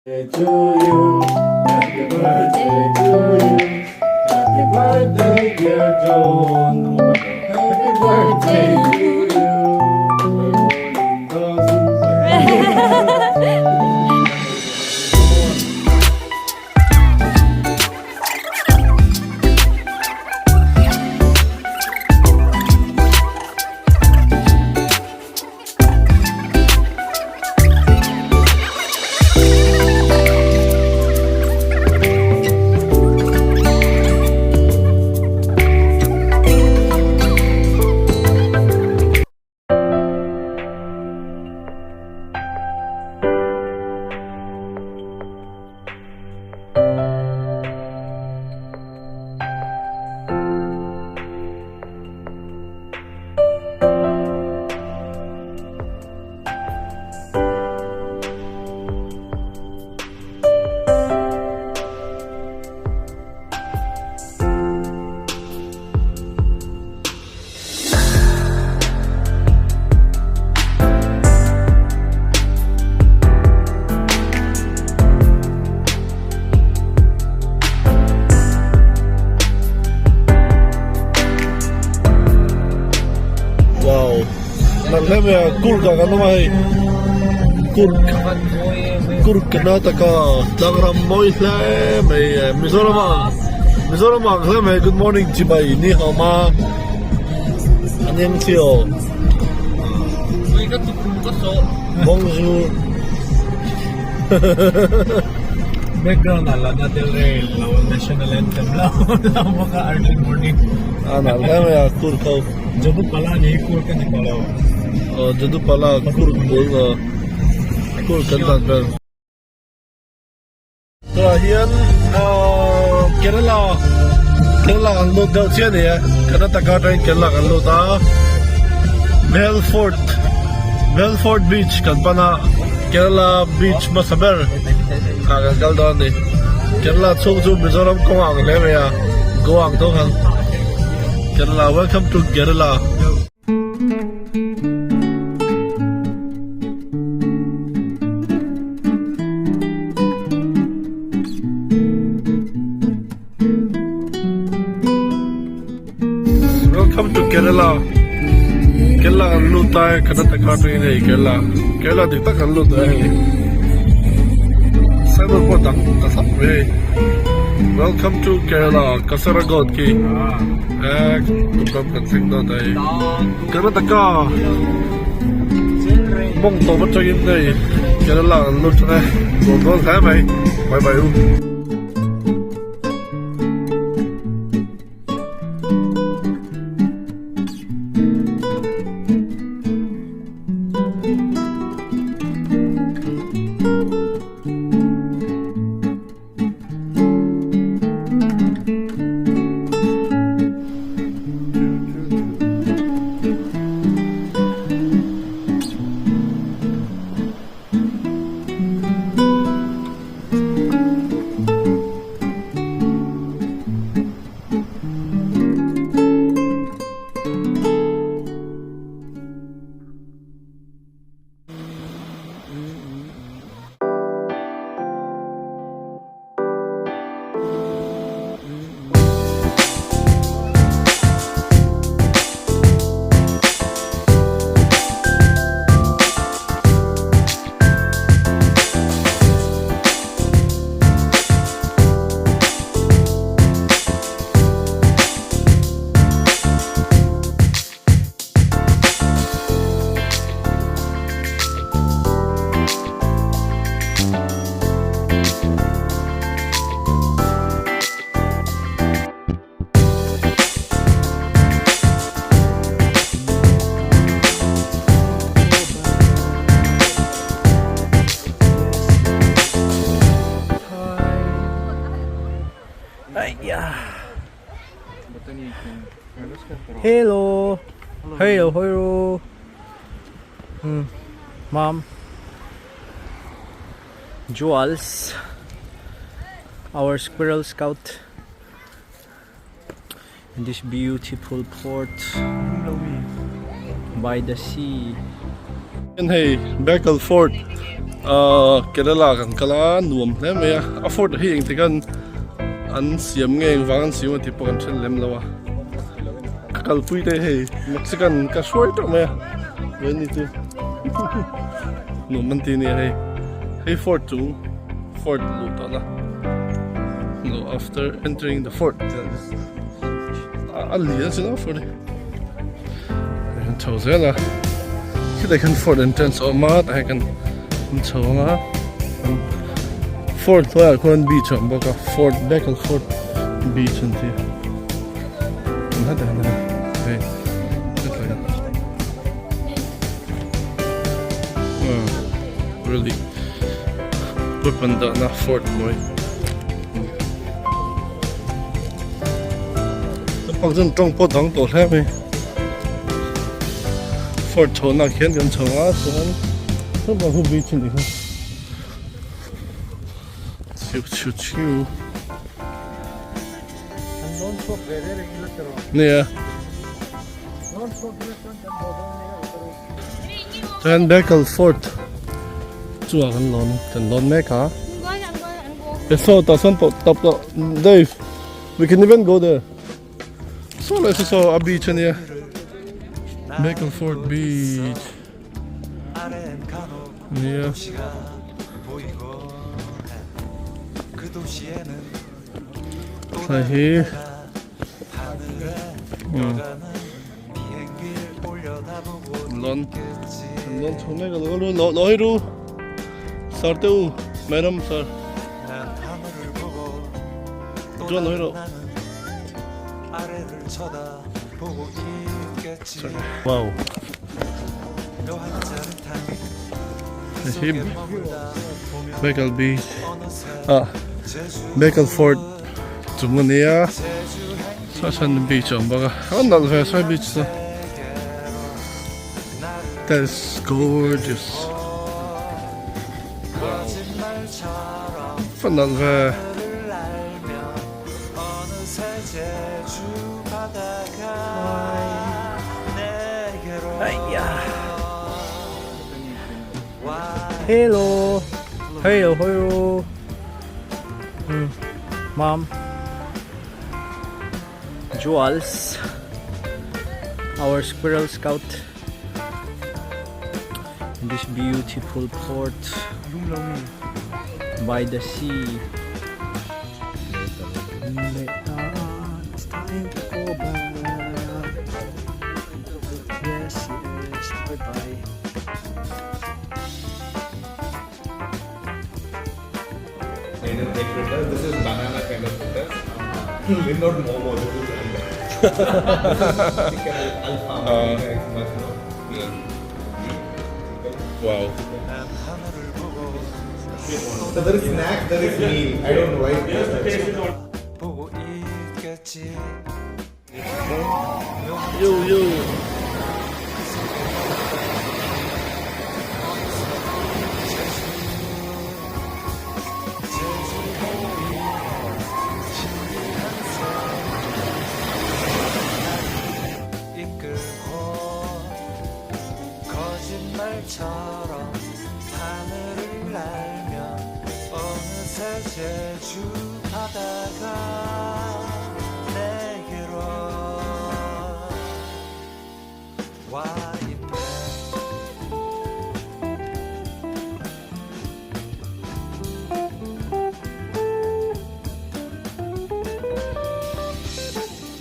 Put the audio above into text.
To you, happy birthday to you, happy birthday dear John, happy birthday to you. Wow nang hle mai a kurk ah kan awm a hei kurk kurk Karnataka tlangram mawi hle mai Mizoram ah Mizoram ah ang hle mai good morning chibai ni hau ma an eng chiaw bonjour Background ah Lana Del Rey lo national anthem lo lo bawk a early morning. A nalh hle mai a kurk ho. Jadupala ni kurk a ni tawh lo. Aw Jadupala kurk bul kurk kan dan vel. Tunah hian ahh Kerala Kerala kan lut deuh chiah a ni e Karnataka atangin Kerala kan lut a Melfort Melfort beach kan pan a Kerala beach hmasa ber ah kan kal dawn a ni Kerala chhung chu Mizoram kawng ang hle mai a Goa ang tho khan Kerala welcome to Kerala. Welcome to Kerala. Kerala kan lut ta e Karnataka atangin hei Kerala. Kerala dik tak kan lut ta hei. Cyber pawh dang ta thlap mai hei. Welcome to Kerala Kasaragod khi. Eh tum kan thleng dawn ta hei. Karnataka mawng tawp atangin hei Kerala kan lut tang e. Nuam dawn hle mai. Bye bye u. Hello Hello hello Mom Jules our squirrel scout in this beautiful port by the sea. Hei Bekal Fort Ahh Kerala kan kal a nuam hle mai a a fort hi engtik an an siam nge engvang an siam a tih pawh kan hre lem lo a ka kalpui te hei Mexican ka hruai teuh mai a vawiin ni chu nuam an ti ania hei hei fort chung fort luh tawh na no after entering the fort a lian sin a fort hi. Kan chho zel a khilai khan fort entrance a awm a tah hian kan chho ang a fort hnuaiah khuan beach a awm bawk a fort Bekal fort beach an tih a hetah hian hei hetlai ah really weapon dahna fort mawi. Naupang chuan tawng pawh dang tawh hle mai fort chhohna ah khian kan chho a chuan naupang ho beach anih kha chhiu chhiu chhiu nia chuan Bekal fort chungah kan lawn kan lawn mek a saw tah sawn pawh tap tawh Dave. We can even go there. So leh saw saw a beach ania. Bekal Fort Beach. Nia. Thlai hi. Lon. Lon chho mek a lo lo lo hi ru. Sir te u madam sir. Chuan lo hi ru. Wow. Hei hi Bekal Beach. Ah Bekal Fort chung ania. Saw beach a awm bawk a a nalh ve sawi beach chu that is gorgeous wow a nalh ve. Hello hello hello mom Juals our squirrel scout in this beautiful port by the sea It's time to go back. Yes, yes, bye bye. Egg fritters. This is banana kind of fritters. It's not momo. This is anda. Chicken alfaham. It's much more. Yeah. Wow. So there is snack, there is meal. I don't know why. Yo yo.